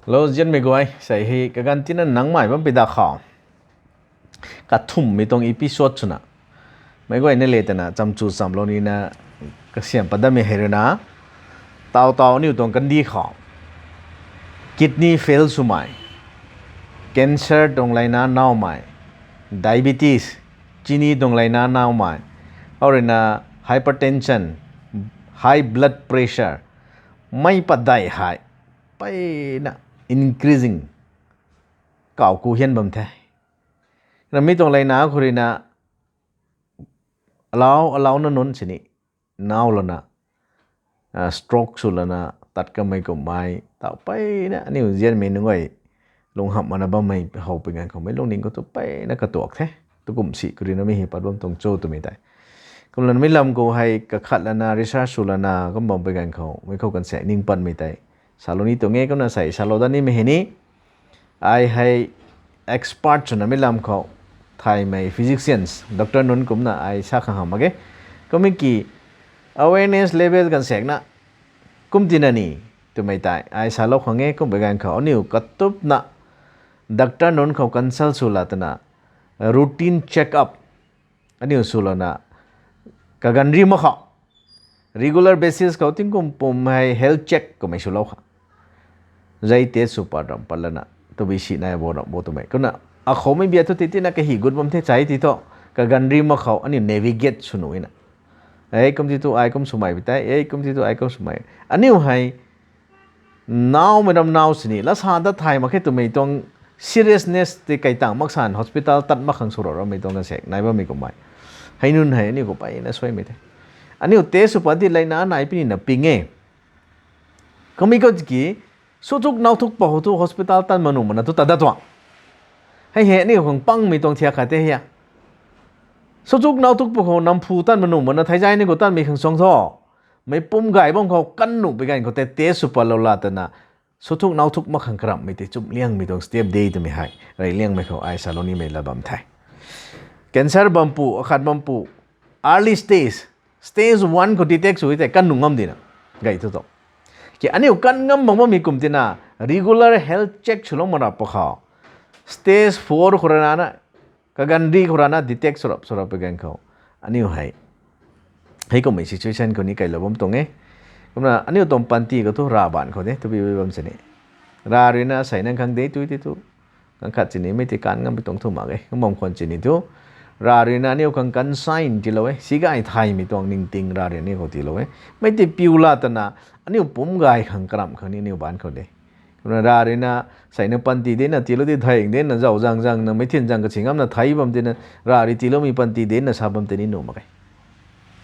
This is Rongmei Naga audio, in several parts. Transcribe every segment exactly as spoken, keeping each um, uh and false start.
Hello, zianmei guay, sei hei kaganv tina nangmei bam pida khou kathumhmei tuang episode swna meic guayna le tana chamchu chamlou nina kasiam pat dammei hei ruina, taw taw aniu tuang kandih khou kidney fail swmei, cancer tuang leina naumei, diabetes, chini tuang leina naumei, hou ruina hypertension, high blood pressure, mei padeih hei mpeyna increasing kawku hian bam the. Ramei tuang leina khou ruina alau alauna nunc sini nau lana, stroke sw lana tat kamei kummei taw mpeyna aniu zianmei nunc guay lunghamh mana bammei how pui ganv khou mei lungning khou tu mpeyna katuak the. Tukum si khou ruina mi hei pat bam tuang cho twmei tei, kumlana mi lam khou hei kakhat lana research sw lana kum bam pui ganv khou mei khou kansaek ning patmei tei salou ni tuang e. Kumna sei salou dat nimei hei ni, ai hei expert swna mi lam khou thaymei physicians, doctor nunc kumna ai sa khang hamh mak ge. Kummei ki awareness level kansaekna kum tina ni twmei tei ai salou khang e. Kum pui ganv khou aniu katupna doctor nunc khou consult sw la tana routine check up aniu sw lana kaganv ri mak khou regular basis khou tingkum pum hei health check kummei swlou kha, zai test sw pat ram pat lana tabui si nai bo ram bo twmei kumna akhoumei bia thu ti tina kahi gut bam the chai ti thu kaganv ri mak khou aniu navigate sw nuh na, ei kum ti tu ai kum swmei bi tei, ei kum ti tu ai kum swmei, aniu hei naumei ram nau sini lasa dat thay mak khe twmei tuang seriousness tei kai tang mak san hospital tat mak khang sw ra ramei tuang kansaek nai bammei kummei hei nunc hei aniu khou mpeyna suaimei the. Aniu test sw pat di leina nai pini na ping e. Kummei khou tiki suthuk nauthuk pa khou thu hospital tan manuh mana thu tat dat tuang. Hei hei aniu khang pangmei tuang thiak khat the hia. Suthuk nauthuk pa khou namphu tan manuh mana theizai ni khou tanmei khang suang tho. Mei pum gay bam khou kan nuh pui ganv khou tei test sw patlou la tana suthuk nauthuk mak khang karamhmei tei chumh liangmei tuang step de twmei hei rey liangmei khou ai salou nimei la bam the. Cancer bampu, akhat bampu, early stage, stage one khou detect sw tei kan nuh ngam dina gay thu tu. Ki aniu kan ngam bam bammei kum tina regular health check swlou mak rap pa khou stage four khou rana, kaganv ri khou rana detect sw rap sw rap pui ganv khou aniu hei hei kummei situation khou ni kailou bam tuang e. Kumna aniu tuang panty khou thu rav baanc khou de tabui bam sini, rav ruina sei nang khang de tui ti thu, ganv khat sini mei ti kan ngam pui tuang thu mak e. Kum bam khwan sini thu rav ruina aniu khang conscience tiilou e, si gay thaymei tuang ningting rav rui aniu khou tiilou e. Mei ti piu la tana aniu pum gay khang karamh khang ni aniu baanc khou de. Kumna rav ruina sei nang panty dena tiilou di thei dena zau zang zang na mei thin zang kasi ngamna thei bam tina rav rui tiiloumei panty dena sa bam tei ni nuh mak e.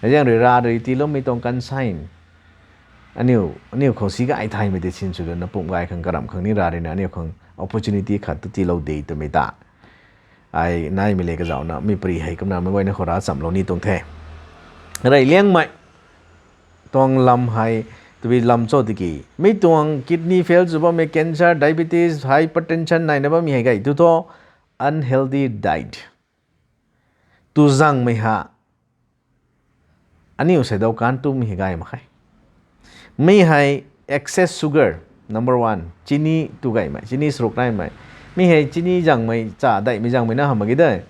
Hei zaeng rui rav rui tiiloumei tuang conscience aniu, aniu khou si gay thaymei tei sin sw lana pum gay khang karamh khang ni rav ruina aniu khang opportunity khat tu tiilou de twmei ta ai naimei le kazauhna mi pary hei kumna mei guayna khou rav chamlou ni tuang the. Rey liangmei tuang lam hei tabui lam cho tiki mei tuang kidney fail sw bammei, cancer, diabetes, hypertension naina bammei hei gay thu thu unhealthy diet, tu zangmei ha aniu sei dou kan tumei hei gay mak khe. Mi hei excess sugar, number one, chini tu gaymei, chini saruk naimei. Mi hei chini zangmei, cha daihmei zangmei na hamh mak ge de.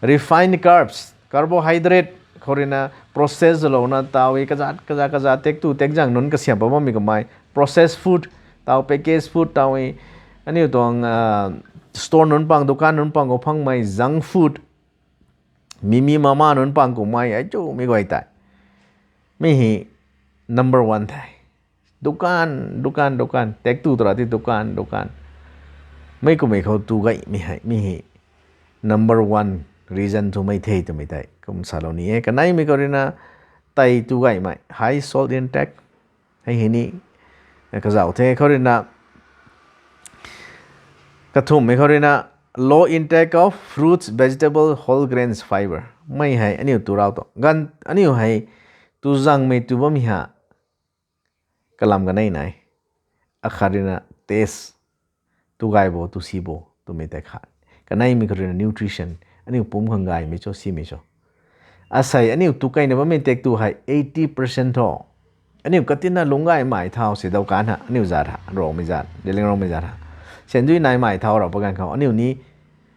Refined carbs, carbohydrate khou ruina process louna taw e, kazat kazat kazat tek tu tek zang nunc kasiam pat bammei kummei processed food, taw packaged food taw e, aniu tuang store nunc pang, dukan nunc pang khou phangmei junk food, mimi mama nunc pang kummei ai chumei guay tei mi hei number one the. Dukan, dukan, dukan, tek tu tara ti dukan, dukan, mei kummei khou tu gaymei hei mi hei number one reason twmei the twmei tei kum salou ni e. Kaneimei khou ruina tei tu gaymei, high salt intake, hei hei ni kazauh the. Khou ruina kathumhmei khou ruina low intake of fruits, vegetable, whole grains, fibre. Mei hei aniu tu rau tu ganv aniu hei tu zangmei tu bammei ha kalam kanei nai. Akhat ruina taste, tu gay bo tu si bo twmei tei khat. Kaneimei khou ruina nutrition, aniu pumc khang gaymei cho simei cho. Asei aniu tu kaina bammei tek tu hei eighty percent tho Aniu katina lungc gaymei thau si dou kan ha, aniu zat ha, Rongmei zat, Zeliangrongmei zat ha. Sandui naimei thau rau pa ganv khou, aniu ni,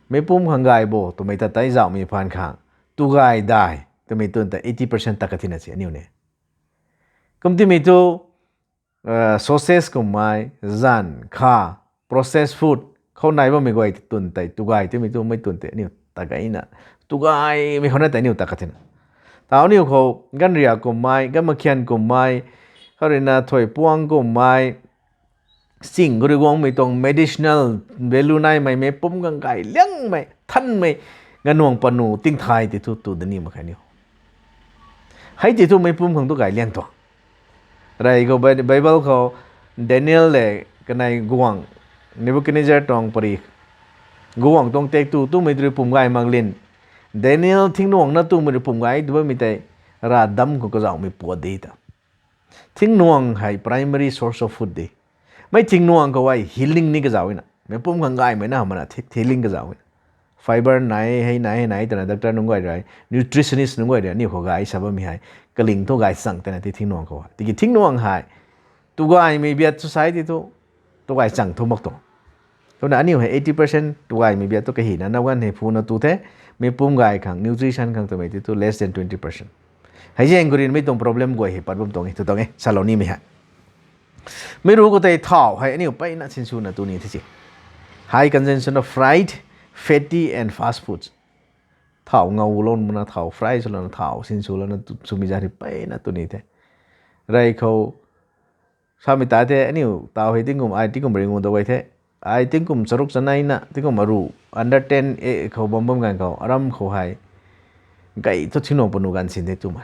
meic pumc khang gay bo twmei ta tei zauhmei phaan khang, tu gay dai twmei twn ta eighty percent ta katina si aniu ni. Kum timei thu, sauces kummei, zan, kha, processed food, khou nai bammei guay twn tei, tu gay timei thu mei twn tei, aniu ta gayna, tu gaymei khou na tei aniu ta katina. Tau aniu khou, ganriak kummei, ganmakhian kummei, khou ruina thuipuang kummei, sing khou rui guangmei tuang medicinal value naimei, meic pumc khang gay liangmei, thanmei, ganuang panu, tingthay tei thu tu dani mak khe aniu. Hei tei thu meic pumc khang tu gay liang tuang. Rey khou Bi-, Bible khou Daniel le kanei guang, Nebuchadnezzar tuang pari, guang tuang tek tu, tumei rui pum gay mak lin. Daniel thingnuang na tumei rui pum gay tu bammei tei, ravdam khou kazauhmei puat de ta. Thingnuang hei primary source of food de. Mei thingnuang khou hei healing ni kazauh na. Meic pumc khang gaymei na hamhna thi-, healing kazauh na. Fiber nai, hei nai, hei nai twna doctor nunc guay rui, nutritionist nunc guay rui aniu khou gay sa bammei hei, kaling thu gay chang twna ti thingnuang khou. Tiki thingnuang hei, tu gaymei biat society thu, tu gay chang thu mak tuang. Kumna aniu hei eighty percent tu gaymei biat thu kahina, nau ganv hei phuna tu the, meic pumc gay khang, nutrition khang twmei ti thu less than twenty percent. Hei zaeng khou rui mei tuang problem guay hei pat bam tuang e, tu tuang e, salou nimei hei. Mei ru khou tei thau hei aniu mpeyna sinswna tu ni the si. High consumption of fried, fatty and fast foods. Thau ngau lou mana, thau fry swlouna, thau sinswlouna tu, swmei zat rui mpeyna tu ni the. Rey khou, samei ta the, aniu tau hei tingkum, ai tingkum ringu dou gay the. Ai tingkum charuk chaneina, tingkum aru, under ten e khou bam bam ganv khou, aram khou hei, gay thu thingnuang panu ganv sin the twmei.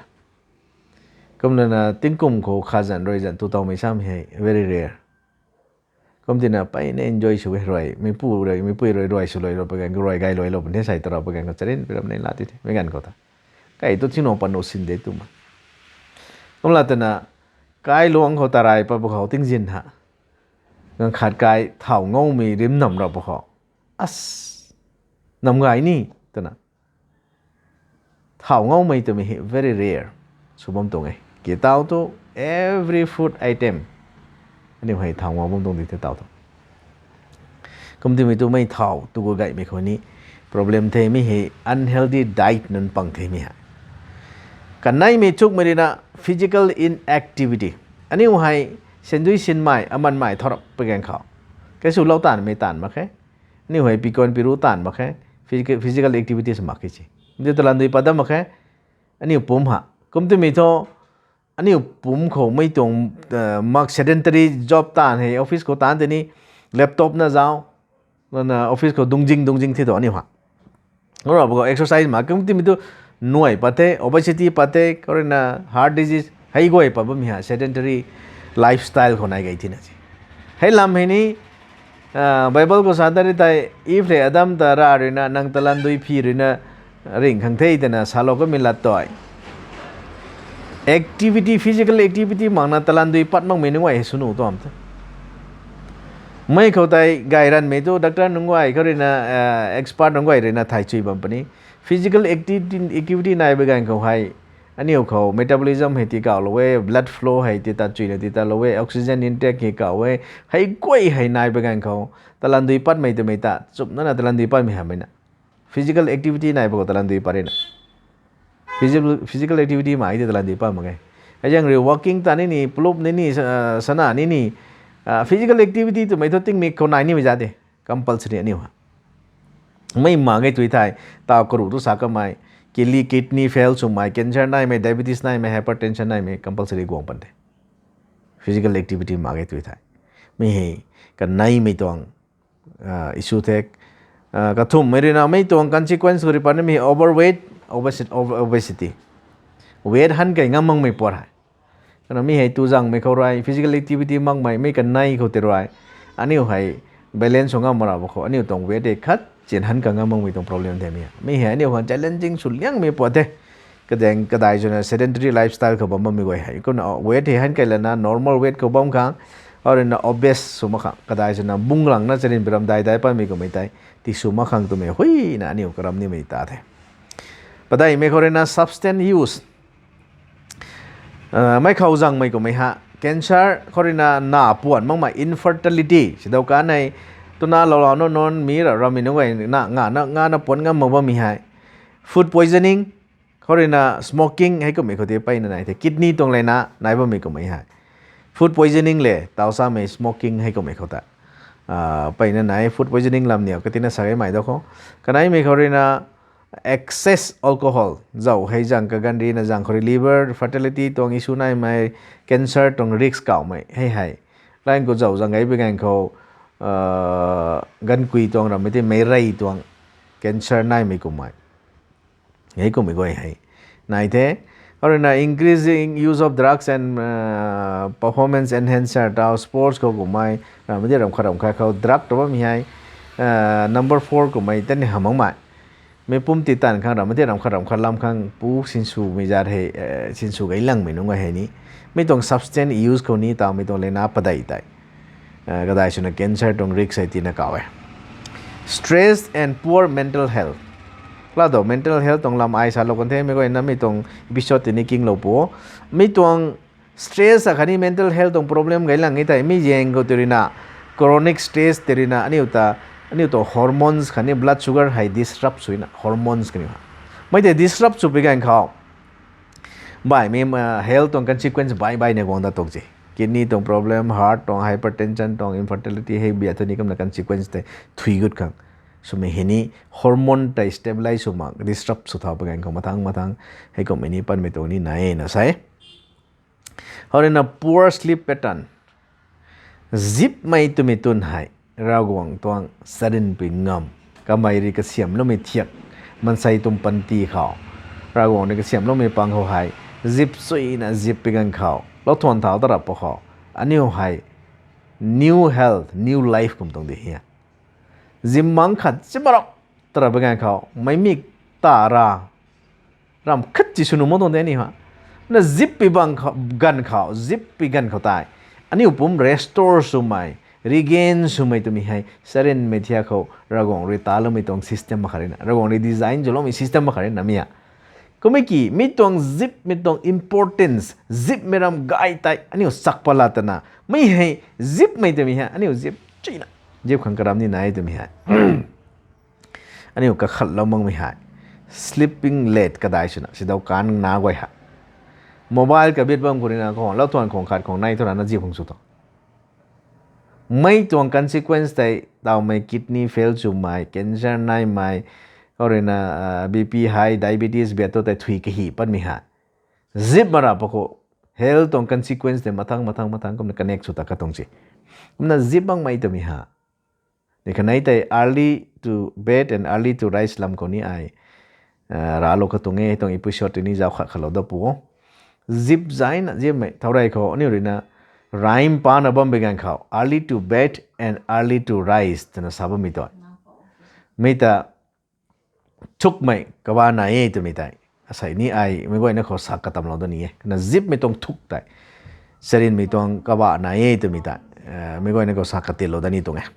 Kumlana tingkum khou kha zan, rui zan tu tawmei samei hei, very rare. Kum tina mpeyna enjoy sw e rui, meipu rui, meipui rui, rui swluai lou pa ganv khou, rui gay luai lou pun the, sei ta rau pa ganv khou, charin piram nei la ti the, mei ganv khou ta. Kai tu thingnuang panu sin de twmei. Kumla twna, kailuangc khou tarai pat pa khou tingzin ha. Ganv khat kai thau ngaumei rim nam rau pa khou. As, nam gay ni, twna. Thau ngaumei twmei hei very rare sw bam tuang e. Ki tau thu every food item aniu hei thau ngau bam tuang di the tau thu. Kum timei tu mei thau tu gu gaymei khou ni problem the, mi hei unhealthy diet nunc pang the mi hei. Kaneimei chukmei ruina physical inactivity. Aniu hei sandui sinmei, amanmei thau rap pa ganv khou, kaswlou taanvmei taanv mak khe. Aniu hei pikan piru taanv mak khe. Physical, physical activities mak khe si. Mdi talandui pat dam mak khe. Aniu pumc ha. Kum timei thu, aniu pumc khou mei tuang, mak sedentary job taanv hei, office khou taanv tei ni, laptop na zauc, na office khou dungzing dungzing thi tu aniu ha. Ngau rau pa khou exercise mak kum timei tu nuai pat the, obesity pat the, khou ruina heart disease, hei guay pat bammei ha sedentary lifestyle khou nai gay thina si. Hei lam hei ni, Bible khou sa ta ri tei, Eve le Adam ta Rav ruina, nang talandui phi ruina ring khang the twna salou kamei lat tei. Activity, physical activity makna talandui pat makmei nunc guay hei swnu tuam the. Mei khou tei gay ranmei tu doctor nunc guay khou ruina, expert nunc guay ruina thay chui bam puni. Physical activity, activity nai ba ganv khou hei, aniu khou metabolism hei ti kauhlou e, blood flow hei ti tat chuina ti tatlou e, oxygen intake hei kau e, hei guay hei nai ba ganv khou, talandui patmei twmei ta, chumna na talandui patmei hamhmei na. Physical activity nai ba khou talandui pat rina. Physical, physical activity mak e ti talandui pat mak e. Hei zaeng rui walking ta ni ni, pulup ni ni, sana ni ni, physical activity twmei thu tingmik khou nai nimei zat de. Compulsory aniu ha. Mei mak ge tui thei, tau karu tu sa kamei, kidney, kidney fail swmei, cancer naimei, diabetes naimei, hypertension naimei, compulsory guang pan the. Physical activity mak ge tui thei. Mi hei, kaneimei tuang issue the. Kathumhmei ruina mei tuang consequence khou rui pat nimei overweight, obesity, obesity. Weight han kei ngam makmei puat hei. Kana mi hei tu zangmei khou rui, physical activity makmei, mei kanei khou tei rui, aniu hei balance sw ngam mak rau ba khou, aniu tuang weight tei khat chin han ka ngam makmei tuang problem the mi. Mi hei aniu khang challenging sw liangmei puat the. Kadaeng kadai swna sedentary lifestyle khou bam bammei guay hei. Kumna weight hei han kei lana normal weight khou bam khang, aruina obese sw mak khang, kadai swna bung langna charin piram dai dai patmei kummei tei, ti sw mak khang twmei huina aniu karam nimei ta the. Padeihmei khou ruina substance use. Mei khou zangmei kummei ha, cancer khou ruina na puan makmei, infertility sidau kan e, twna loulou nunc nunc mi ra rammei nunc guay na nga na nga na puan ngam mak bammei hei, food poisoning khou ruina smoking hei kummei khou tei peyna nai the, kidney tuang lena nai bammei kummei hei, food poisoning le taw samei smoking hei kummei khou ta peyna nai. Food poisoning lam niw katina sa gaymei da khou, kaneimei khou ruina excess alcohol zauc hei zang kaganv rina zang khou rui liver fertility tuang issue naimei, cancer tuang risk kawmei hei hei, line khou zauc zang gay bi ganv khou ganvkui tuang rammei tei meicrei tuang cancer naimei kummei, hei kummei guay hei nai the. Khou ruina increasing use of drugs and performance enhancer taw sports khou kummei, rammei tei ram khat ram khat khou drug ta bammei hei number four kummei tani hamh makmei, mei pumc ti tanv khang rammei tei ram khat ram khat lam khang pu sinswmei zat hei, sinsw gay langmei nunc guay hei ni, mei tuang substance use khou ni tawmei tuang lena padeih tei kadai swna cancer tuang risk hei tina kaw e. Stress and poor mental health. Lado mental health tuang lam ai salou kan the, mei guayna mi tuang episode tini kinglou pu. Mi tuang stress akhatni mental health tuang problem gay lang e tei, mi zaeng khou tei ruina chronic stress tei ruina aniu ta, aniu tuang hormones khatni blood sugar hei disrupt swna hormones kaniw ha, mei tei disrupt sw pi ganv khou baihmei health tuang consequence baih baihna guang dat tuang se. Kidney tuang problem, heart tuang, hypertension tuang, infertility hei bia thu ni kumna consequence tei thui gut khang swmei hei ni, hormone tei stabilize sw mak, disrupt sw thau pi ganv khou mathang mathang hei kummei ni panmei tuang ni nai na sa e. Khou ruina poor sleep pattern. Zipmei twmei tun hei Ravguangc tuang charynpui ngam, kamei rui kasiamhloumei thiak, maansei tuang panty khou Ravguangc rui kasiamhloumei pang khou hei zip chuyna zip pi ganv khou lou thuan thau ta rap pa khou, aniu hei new health, new life kum tuang di hi. Zip mang khat zip ma rap ta rap pi ganv khou meimik ta ra ramh khat ci sw nuh mak tuang de ni ha. Na zip pi bang ganv khou, zip pi ganv khou tei aniu pumc restore swmei, regain swmei twmei hei charynmei thiak khou Ravguangc rui taloumei tuang system makhat ruina, Ravguangc rui design zuloumei system makhat ruina mi a. Kummei ki mi tuang zipmei tuang importance, zipmei ram gay tei aniu chak pat la twna, mi hei zipmei twmei hei aniu zip chuyna zip khang karam ni nai twmei hei aniu kakhatlou makmei hei sleeping late kadai swna sidau kan na guay hei mobile kabit bam khou ruina khou lou thuan khwang khat khwang nai thu rana zip khang sw tuang. Mei tuang consequence tei tawmei kidney fail swmei, cancer naimei, khou ruina BP high, diabetes biat tu tei thui kahi patmei hei zip ma rap pa khou health tuang consequence tei mathang mathang mathang kumna connect sw ta katuang se. Kumna zip makmei twmei ha ni khanei tei early to bed and early to rise lam khou ni ai ralou katuang e, tuang episode tei ni zauc khat khatlou dat pu. Zip zayna zipmei thau rey khou aniu ruina rhyme pana bam bi ganv khou early to bed and early to rise twna sa bammei tu, mi ta thukmei kabah nai e twmei tei asei ni ai meic guayna khou sa katamlou dat ni e. Kana zipmei tuang thuk tei charynmei tuang kabah nai e twmei tei meic guayna khou sa katitlou dat ni tuang e.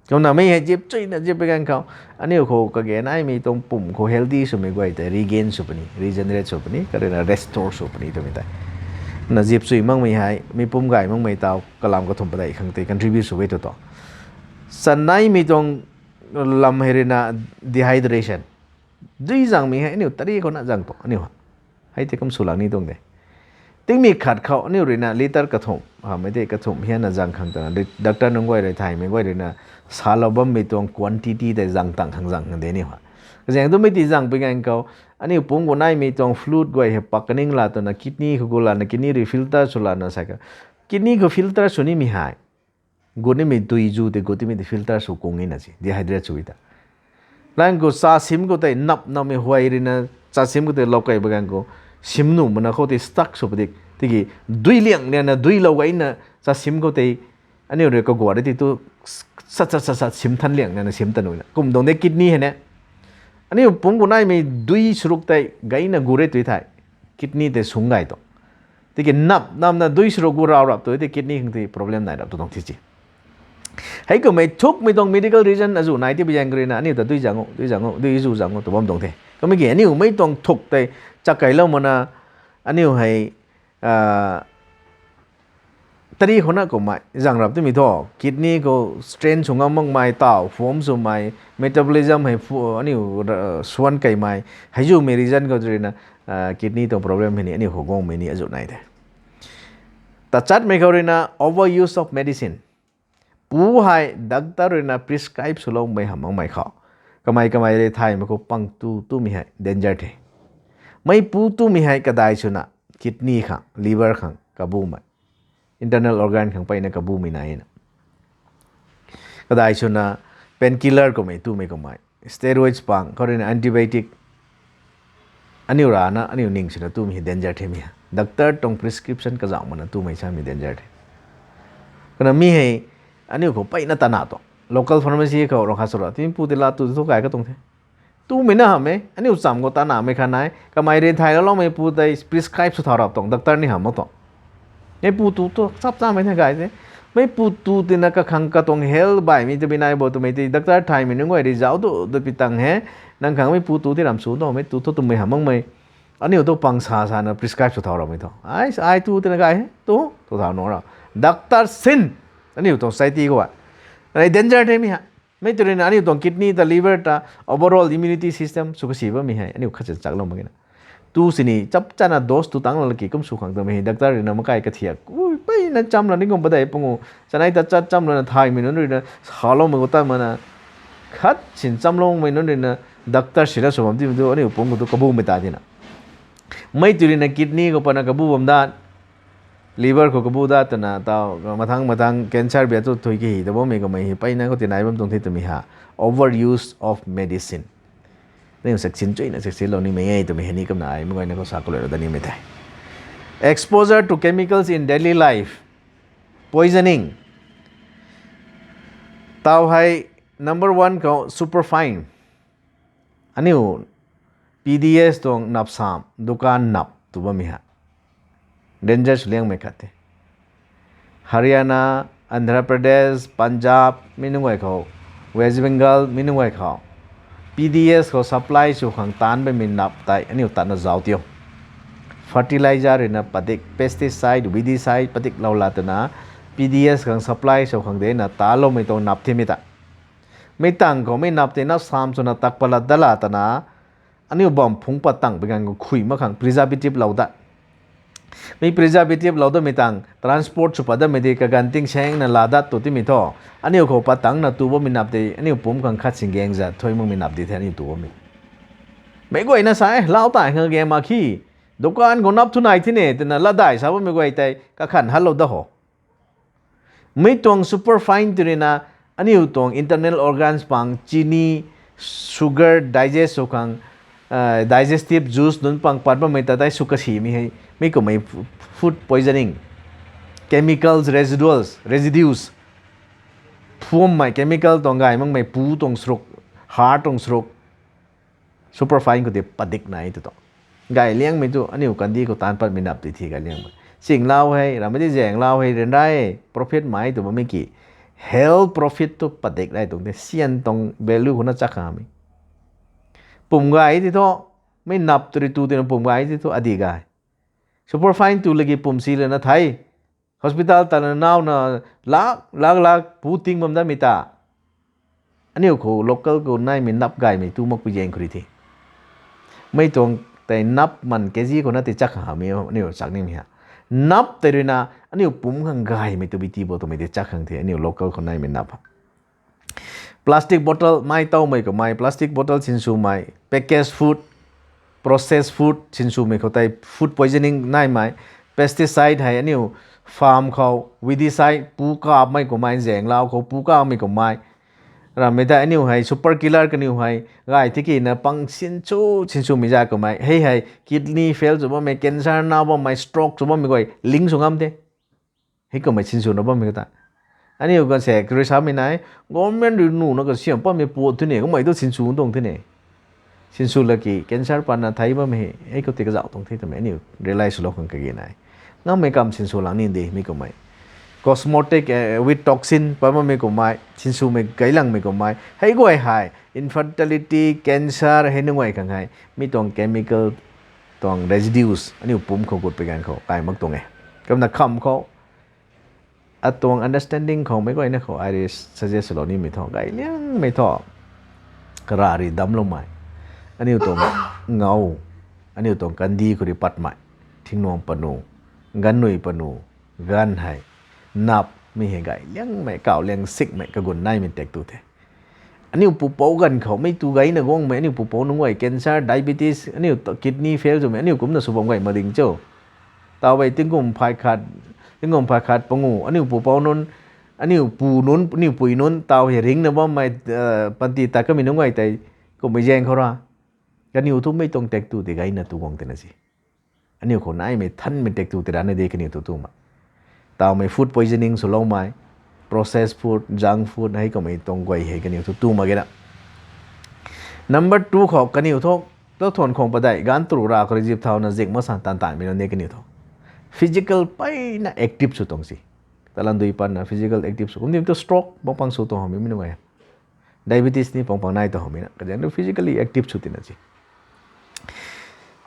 Kumna mi hei zip chuyna zip pi ganv khou aniu khou kage naimei tuang pumc khou healthy swmei guay tei regain sw puni, regenerate sw puni, karuina restore sw puni twmei tei. Na zip chuy makmei hei mi pumc gay makmei taw kalam kathumh padeih khang tei contribute sw e tu tu. Chaneimei tuang lam hei ruina dehydration. Dui zangmei hei aniu tari khou na zang tu aniu hei tei kum sw lak ni tuang de. Tingmei khat khou aniu ruina litre kathumh hamei tei kathumh hianna zang khang twna doctor nunc guay rui thaymei guay ruina salou bammei tuang quantity tei zang tang khang zang khang de aniu hei. Kazaeng twmei ti zang pi ganv khou aniu pumc khou naimei tuang fluid guay hei pak kaning la twna kidney khou gu lana kidney rui filter sw lana sa kha, kidney khou filter sw nimei hei gut nimei dui zu tei gut nimei tei filter sw kung e na si, dehydrate sw e ta. Lan khou cha sim khou tei nap nammei huay ruina cha sim khou tei lou kei bi ganv khou sim nuh mana khou tei stuck sw padik tiki dui liang liana dui lou gayna cha sim khou tei aniu rui kaguat ri ti tu sat sat sat sat sim than liang liana sim ta nuina kum tuang de kidney hei ne. Aniu pumc khou naimei dui saruk tei gayna gu re tu thei kidney tei sung gay tu. Tiki nap namna dui saruk gu rau rap tu tei kidney khang tei problem nai rap tu tuang thi ci. Hei kummei thukmei tuang medical reason azuh nai ti bi zaeng kha ruina aniu ta dui zang o, dui zang o, dui zu zang o tu bam tuang the. Kummei ki aniu mei tuang thuk tei chakkeilou mana aniu hei tari khou na kummei zang rap timei thu, kidney khou strain sw ngam makmei, taw form swmei, metabolism hei aniu suan keymei, hei zumei reason khou ruina kidney tuang problem hei ni aniu khou guangmei ni azuh nai the. Tachatmei khou ruina over use of medicine. Pu hei doctor ruina prescribe swloumei hamh makmei khou, kamei kamei rui thaymei khou pang tu tumei hei danger the. Mei pu tumei hei kadai swna kidney khang, liver khang kabumei, internal organ khang peyna kabumei nai na. Kadai swna painkiller kummei tumei kummei, steroids pang khou ruina antibiotic, aniu rana aniu ning swna tumei hei danger themei hei. Doctor tuang prescription kazauh mana tumei samei danger the. Kana mi hei aniu khou peyna tana tuang local pharmacy khou rui kha sw ra, timi pu tei la tu thu kai ka tuang the. Tumei na hamh e, aniu cham khou tanamei kha nai, kamei rui thaylou loumei pu tei prescribe sw thau rap tuang, doctor ni hamh mak tuang. Mei pu tu thu chap chamei the gay the. Mei pu tu tina kakhang katuang health baihmei tabui nai bo twmei tei doctor thaymei nunc guay rui zauc tu tu pi tang he. Nang khang mei pu tu ti ram sw tuang, mei tu thu twmei hamh makmei. Aniu tu pang sa sana prescribe sw thau ramei thu, ai, ai tu tina gay he, tu, tu thau nuh ra. Doctor sin, aniu tuang society khou a, ai danger themei hei. Mei tu ruina aniu tuang kidney ta, liver ta, overall immunity system sw kasi bammei hei aniu khat sin chaklou mak ge na. Tu sini chap chana dose tu tang laki kum sw khang twmei hei doctor ruina makai kathiak, ui, peyna cham la ni kum padeih pung u, chanei ta chat cham lana thaymei nunc ruina saloumei khou tat mana, khat sin chamloumei nunc ruina doctor sina sw bam timei tu aniu pumc khou tu kabumei ta tina. Mei tu ruina kidney khou pana kabu bam dat, liver khou kabu dat twna taw mathang mathang cancer bia tu thui kahi ta bammei kummei hei peyna khou tinai bam tuang the twmei ha. Over use of medicine. Aniu section chuina section lou nimei e twmei hei ni kumna ai mei guayna khou sa kalou da nimei the. Exposure to chemicals in daily life, poisoning. Taw hei number one khou superfine. Aniu P D S tuang napsam, dukan nap tu bammei hei danger sw liangmei khat the. Haryana, Andhra Pradesh, Punjab mi nunc guay khou, West Bengal mi nunc guay khou, P D S khou supply sw khang taanc bammei nap tei aniu tatna zauc tiu. Fertilizer ruina padik, pesticide, weedicide padiklou la twna, P D S khang supply sw khang dena taloumei tuang nap themei ta. Mei tang khou mei nap tei napsam swna tak palat dat la twna, aniu bam phungc pat tang pui ganv khou khui mak khang preservative lou dat. Mei preservative lou datmei tang transport sw pat datmei di kaganv tingsaengna laa dat tu timei thu, aniu khou pat tangcna tu bammei nap tei aniu pumc khang khat sin gaeng zat thuy makmei nap di the aniu tu bammei. Meic guayna sa e, lau tai khang gaeng mak khe, dukan khou nap thu nai thine twna latdai sa bammei guay tei kakhan hatlou dat ho. Mi tuang superfine tw ruina aniu tuang internal organs pang chini, sugar digest sw khang, digestive juice nunc pang pat bammei ta tei sw kasimei hei, mi kummei food poisoning, chemicals residuals, residues, phuammei chemical tuang gay makmei pu tuang sruk, heart tuang sruk, superfine khou tei padik nai tu tuang. Gay liangmei tu aniu kandih khou taanc patmei nap tei thi gay liangmei. Chinglau hei, ramei di zaenglau hei ryanra e, profit mai tu bammei ki, health profit tu padik nai tuang the, syan tuang value khou na chak khamei. Pum gay ti thu, mei nap tu ri tu tina pum gay ti thu adi gay. Superfine tu laki pum si lana thei, hospital tana nauna lak lak lak pu ting bam datmei ta. Aniu khou local khou naimei nap gaymei tu makpui zaeng khou ri the. Mei tuang tei nap man K G khou na tei chak khamei aniu chak nimei ha. Nap tei ruina aniu pumc khang gaymei tu bi ti bo twmei tei chak khang the aniu local khou naimei nap ha. Plastic bottle mai towmei kummei, plastic bottle sinswmei, packaged food, processed food sinswmei khou tei food poisoning naimei, pesticide hei aniu farm khou, weedicide pu kapmei kummei, zaenglau khou pu kapmei kummei. Ramei tei aniu hei super killer kaniw hei gay tikina pang sinsw sinswmei zat kummei. Hei hei kidney fail sw bammei, cancer na bammei, stroke sw bammei guay link sw ngam the. Hei kummei sinswna bammei kata. Aniu kan se kri samei nai, government rui nuna kasiam patmei puat thune, kummei tu sinsw tuang thune. Sinsw laki cancer patna thei bammei hei, hei khou tei kazauh tuang the twmei aniu realize swlou khang kage nai. Ngammei kam sinsw lang ni de mi kummei. Cosmetic with toxin pat bammei kummei, sinswmei gailangmei kummei. Hei guay hei infertility, cancer hei nunc guay khang hei mi tuang chemical tuang residues aniu pumc khou gut pui ganv khou kai mak tuang e. Kumna kham khou atuang understanding khou meic guayna khou ai rui suggest lou nimei thu gay liangmei thu, kara rui damcloumei, aniu tuang ngau, aniu tuang kandih khou rui patmei, thingnuang panu, ganvnui panu, ganv hei, napmei hei gay liangmei, kaw liang sikmei kagun naimei tak tu the. Aniu pupouc ganv khou mei tu gayna guangmei, aniu pupouc nunc guay cancer, diabetes, aniu kidney fail swmei, aniu kumcna sw bam gay mak ding cho. Taw hei tingkum phay khat, tingkum phay khat pangu aniu pupouc nunc, aniu pu nunc, aniu pui nunc taw hei ringcna bammei, panty tat kamei nunc guay tei, kummei zaeng khou ra, kaniw thu mei tuang tak tu tei gayna tu guang tina si. Aniu khou naimei thanmei tak tu tei rana de kaniw thu tumei. Tawmei food poisoning swloumei, processed food, junk food hei kummei tuang guay hei kaniw thu tu mak ge na. Number two khou kaniw thu, ta thuan khwang padeih ganv tru ra khou rui zip thauna zing masan tan tanmei nunc de kaniw thu physical peyna active sw tuang si. Talan dui patna physical active sw kum dim tu stroke bangpang sw tuang hamei mi nunc e. Diabetes ni pangpang nai tuang hamei na kazaeng tu physically active sw tina si.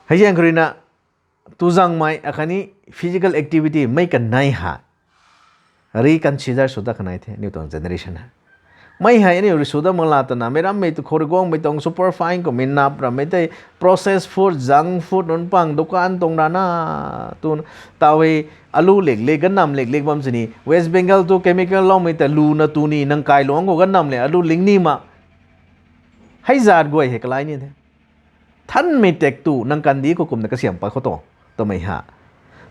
Hei zaeng khou rui na, tu zangmei akhatni physical activity mei kanei ha reconsider sw dat kanei the aniu tuang generation ha. Mei hei aniu rui sw dat mak la twna meic rammei tu khou rui guangmei tuang super fine kummei nap rammei tei, processed food, junk food nunc pang dukan tuang rana, tu, taw hei, alu lik lik, ganvnam lik lik bam sini West Bengal tu chemical loumei ta luna tu ni nang kailuangc khou ganvnam le alu ling ni ma. Hei zat guay hei kalai ni the. Thanmei tak tu nang kandih khou kumna kasiam pat khou tu, twmei ha.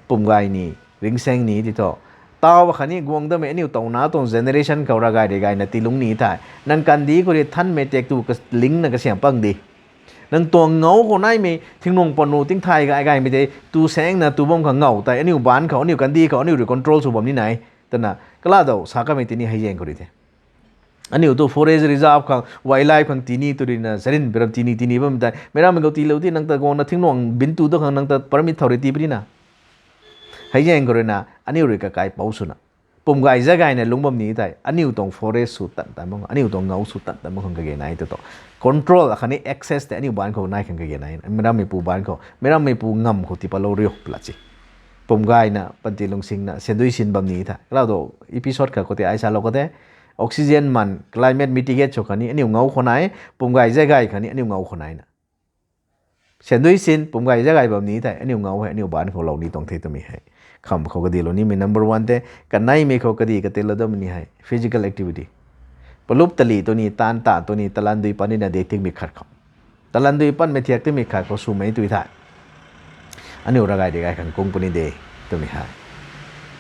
Pum gay ni, ringsaeng ni ti thu, taw akhatni guang damei aniu tawna tuang generation khou ravgay rui gayna tiilungc ni thei nang kandih khou rui thanmei tak tu kalingna kasiam pang di. Nang tuang ngau khou naimei thingnuang panu tingthay gay gaymei tei tu saengna tu bam khang ngau tei aniu baanc khou, aniu kandih khou aniu rui control sw bam ni nai, twna kala dou sa kamei tini hei zaeng khou rui the. Aniu tu forest reserve khang, wildlife khang tini tu ruina sarin biram tini tini bam tei meic rammei khou tiilou ti nang ta guangna thingnuang bin tu tu khang nang ta permit thau rui tii puni na. Hei zaeng khou ruina aniu rui kakaipouc swna, pum gay zat gayna lungc bam ni tei aniu tuang forest sw tan tan bam, aniu tuang ngau sw tan tan bam khang kage nai tu tu, control akhatni access tei aniu baanc khou nai khang kage nai, meic rammeipu baanc khou, meic rammeipu ngam khou tii patlou riu pla si. Pum gayna panty lungsingna sandui sin bam ni the. Kala dou episode khat khou tei ai salou khou the, oxygen man climate mitigate sw khatni aniu ngau khou nai, pum gay zat gay khatni aniu ngau khou naina sandui sin, pum gay zat gay bam ni thei aniu ngau hei aniu baanc khou lou ni tuang the twmei hei. Kham khou kadilou nimei number one tei, kaneimei khou kadih katilou dam ni hei physical activity. Palup tali tu ni, taanv ta tu ni, talan dui pat nina de tingmei khat khou, talan dui patmei thiak tingmei khat khou swmei tu thei aniu ravgay rui gay khang kung puni de twmei hei.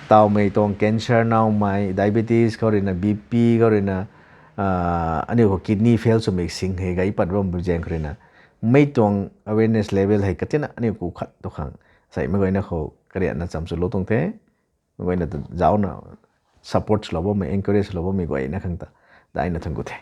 Tawmei tuang cancer naumei, diabetes khou ruina, BP khou ruina, aniu khou kidney fail swmei sing hei gay pat bam bu zaeng khou ruina, mei tuang awareness level hei katina aniu ku khat tu khang, sei meic guayna khou karianna cham swlou tuang the, meic guayna ta zaucna support swlou bammei, encourage swlou bammei guayna khang ta daina thang ku the.